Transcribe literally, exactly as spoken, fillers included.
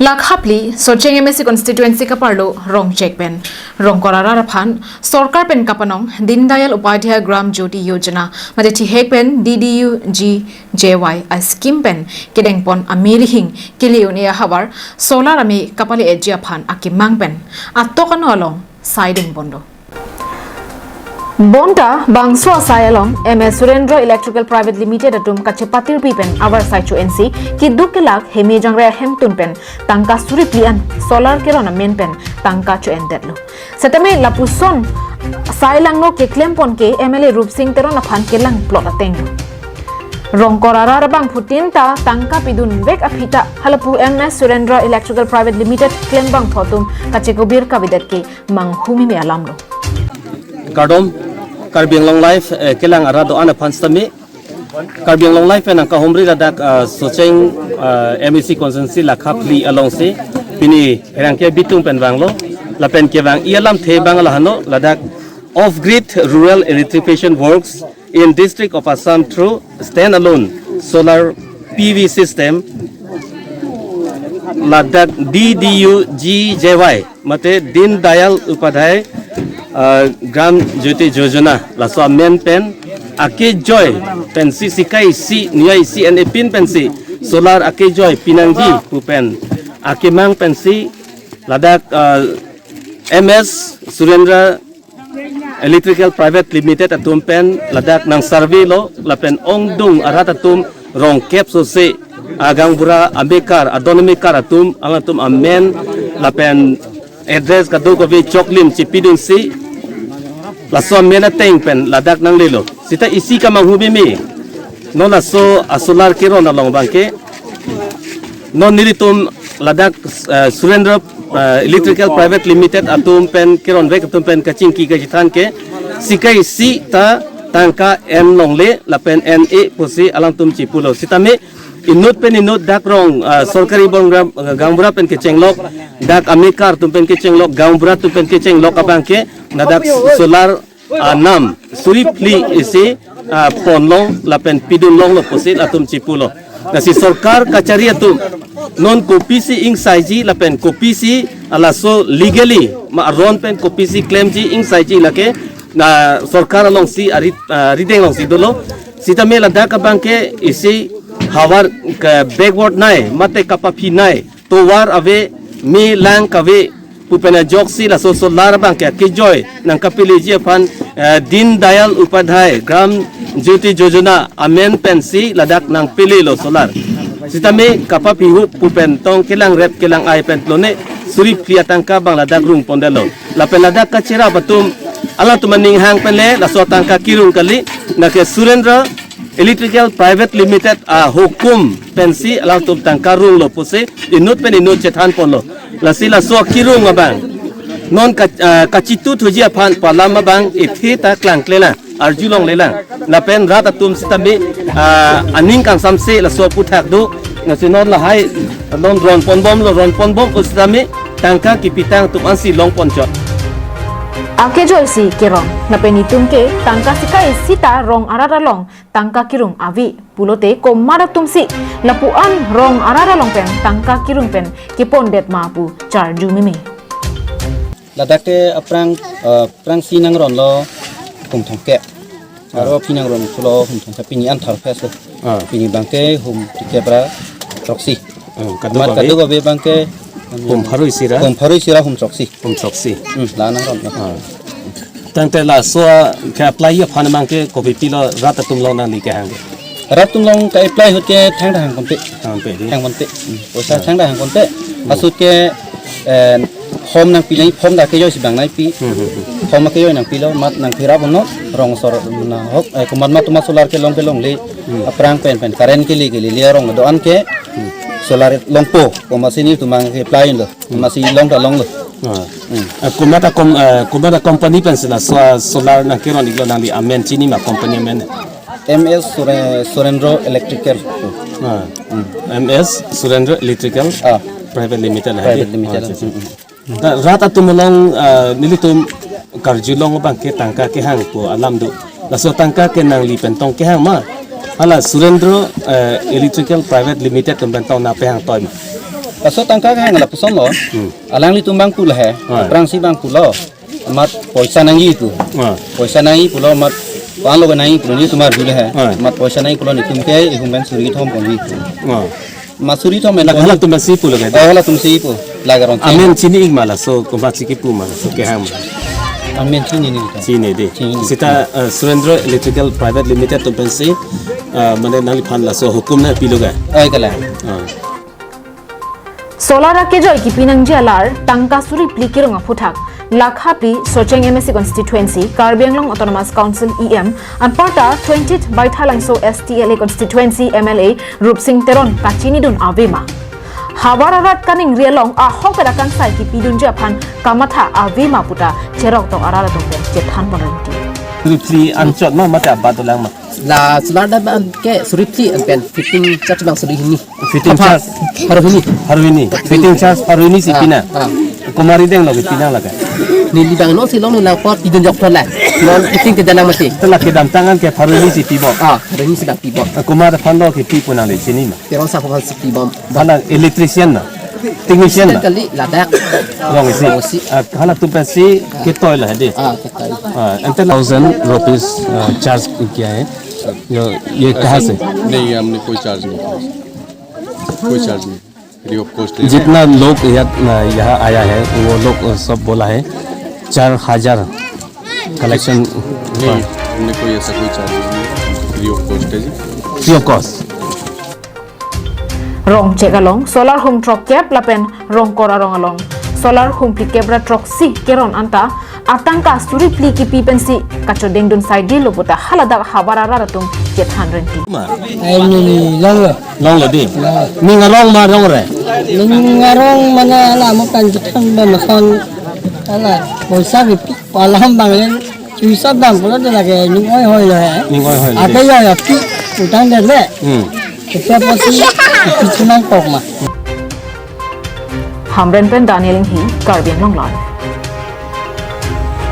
Lakha phli Socheng M A C constituency kaparlo Rongchek pen Rongkor arat aphan sorkar pen kapanong Deen Dayal Upadhyay Gram Jyoti Yojana mate thihek pen D D U G J Y a scheme pen kedengpon ame rihing kele un-e ahavar solar ame kapale-etji aphan akemang pen atok ano along saideng ponlo. Bonta bangso asai along M S Surendra Electrical Private Limited atum kachepatirpi pen avarsai cho-ensi keduk kelak heme jangre ahemtun pen tangka suri phli an solar keron amen pen tangka cho-endetlo. Setame lapuson sai langno keklempon ke M L A Rupsing Teron aphan kelang plot ateng. Rongkor arat abangphutin ta tangka pidunvek aphi ta halapu M S Surendra Electrical Private Limited klembangphu atum kachekobir kavedet ke manghumeme alamlo. Kardom, Karbi Anglong Live, eh, kelang arat do-an aphan setame. Karbi Anglong Live pen nangkahumri ladak, ah, Socheng, ah, M A C constituency Lakha phli alongsi pini herangke bitung pen vanglo, lapen kevang-i alamthe abang lahano, ladak off-grid rural electrification works in District of Assam through standalone solar P V system, ladak D D U G J Y mate Deen Dayal Upadhyay, ah, Gram Jyoti Yojana, laso amen pen akejoi pensi sika isi, niya isi an epin pensi solar akejoi pinangji pu pen akemang pensi ladak, ah, M S Surendra Electrical Private Limited atum pen ladak nang survey lo, lapen ongdung arat atum rong kep sose, ah, gaonbura amekar, adon amekar atum, alangtum amen lapen address kadokave choklim chipidunsi laso amen ateng pen ladak nanglelo. Seta isi kamanghumeme, non laso asolar keron along abangke non nelitum ladak, eh, Surendra, eh, Electrical Private Limited atum pen keronvek atum pen kachingki kachethan ke sika isi ta tangka en longle lapen en-e pusi alangtum chipulo. Setame inut pen inut dak rong, eh, sorkari bong gram, eh, gaonbura pen kechenglok, dak amekar atum pen kechenglok, gaonbura atum pen kechenglok abangke ladak solar, ah, nam suri phli isi, ah, ponlong lapen pidunlonglo pusi latum chipulo. Lasi sorkar kachari atum non kopisi ingsaiji lapen kopisi, ah, laso legally ma aron pen kopisi klemji ingsaiji lake, na sorkar alongsi ari, ah, rideng alongsi dolo. Setame ladak abangke isi havar ke backward nai mate kapaphi nai, tovar ave, me lang kave pu pen ajoksi laso solar abangke akejoi nangkapeleji aphan, eh, Deen Dayal Upadhyay Gram Jyoti Yojana amen pensi ladak nangpelelo solar. Setame kapaphi hup pu pen tong kelangrep kelang-ai pen plone suri phli atangka abang ladak rung pondetlo. Lapen ladak kacherap atum alangtum aning hang pen le laso atangka kerung kali, lake Surendra Electrical Private Limited ahukum pensi alangtum tangka runglo pusi inut pen inut chethan ponlo. Lasi laso akerung abang non ka, ah, kachituthuji aphan pu alam abang ithi ta klangklelang, arjulonglelang. Lapen rat atum setame, ah, aning kangsamse laso aphuthak do. Lasi non lahai non ron ponbomlo, ron ponbom pu setame tangka kepitang atum ansi long ponchot. Akejoisi kerong, lapen itum ke tangka sika isi ta rong arat along tangka kerung ave pulote komat atumsi lapu-an rong arat along pen tangka kerung pen kepondet ma pu charjumeme. Ladak ke aphrang, eh, aphrangsi nangronlo hum thomkep. Aro pini nangron pulo hum thomkep, pini anthar phas lo. Ah. Pini abangke hum thomkep ra throksi. Hmm, kadokave? Mat kadokave abangke hum pharo isi ra? Hum pharo isi ra hum throksi. Hum throksi. Hmm, la nangronlo. Ah. Tangte laso ke-apply aphan abangke kopipilo rat atum along nangli kehang ke? Rat atum along ke-apply ahut ke thangta hang ponte. Hang ponte di. Hang ponte. Hmm. Poisa thangta hang ponte. Hmm. Ahut ke, eh, form nangpi nai, form ta kejoisi bang nangpi. Hmm, hmm, hmm. Form akejoi nangpilo, mat nangphi ra bono, rong sor nahok, eh, komat ma atum solar kelong kelongle, hmm, aphrang pen pen current kele kele le rong do-an ke, hmm, solar longpo, komatsi nelitum abang ke-apply lo, hmm, komatsi long ta longlo. Ah. Hmm. Eh, komat a kom-, eh, komat a company pensi laso solar nangkeron-iklo, nangli amen chini ma company amen? M S Sure-, Surendra Electrical. Ah. Hmm. M S Surendra Electrical, ah, Private Limited, Private Limited. Ah, acha, acha. Hmm, hmm. Ta rat atum along, ah, nelitum karjulong abangke tangka kehang pu alam do. Laso tangka ke nangli pen tong kehang ma, hala Surendra, eh, Electrical Private Limited atum pen tong nangpehang toi ma? Laso tangka kehang lapuson lo. Hmm. Alanglitum abang pu lahai. Hoi. Aphrangsi abang pulo. Amat poisa nangji pu. Hoi. Poisa nangji pulo amat pan lo nangji pu netum arju lahai. Hoi. Amat poisa nangji pulo netum ke ihum pen suri thom ponji pu. Hoi. Amat suri thom en La pon. Halatum si pu lake. Eh, halatum si pu. Lake ron. Amen chini-ik ma laso, komatsi kipu ma laso kehang ma. Amen chini-ik. Chini dei. Chini. Seta, eh, Surendra Electrical Private Limited atum pensi, eh, mane nangliphan laso hukum nangpilo ke. Oi kalang. Ah. Solar akejoi kipi nangji alar tangka suri phli kerong aphuthak, lakha phli Socheng M A C constituency, Karbi Anglong Autonomous Council E M, anparta twentieth Baithalangso S T L A constituency M L A Rupsing Teron kachinidun avema. Havar arat kaningri along ahokpet akangsai kipidunji aphan kamatha avema puta cheroktok arat atum pen chethan pon nangji. Suri phli anchot ma mate abat dolang ma? La solar dam an ke suri phli an pen fitting charge abang suri hini. Fitting charge? Pharo hini. Pharo hini. Fitting charge pharo hini si Ah, pina. Ah. Komat rideng lo kipi nang lake. Neli abang non si long nang apot idun jok thon la. Non fitting ke janang mati. Te lake kedamtang an ke pharo hini si pibom. Ah, pharo hini si abang pibom. Komat aphan lo kipi pu nang le chini ma? Teron Sangho aphan si pibom. Hala electrician na? Technician na? Kali ladak. Rong isi. Rong isi. Ah, halatum pensi ketoi lahai dei. Ah, ketoi. Ah, ante thousand rupees, ah, charge kiya hai. Yo, ye kahan se? नहीं, हमने कोई चार्ज नहीं किया। कोई चार्ज नहीं। Free of cost है। जितना लोग यहाँ, यहाँ आया है, वो लोग सब बोला है, चार हजार कलेक्शन। नहीं, हमने कोई ऐसा कोई चार्ज नहीं है। फ्री ऑफ कॉस्ट है जी। Free of cost. Rongchek along solar hum throkkep lapen Rongkor arong along solar hum phlikep ra throksi keron anta atangka suri phli kipi pensi kachodengdun saidelo puta haladak havar arat atum kethan renti. Ma? Ai neli longlo. Longlo dei. Longlo. Ning arong ma rong re? Ning arong mane hala mo kan jikhan ba masan hala poisa kipi alam bang len. Chuisa abang pulo de lake ning oi hoi lo he. Ning oi hoi lo de. Ake yo yo pi utang de le. Hmm. Kita pasti itu cuma kok mah. Hamren pen Daniel Inghi, Karbi Anglong Live.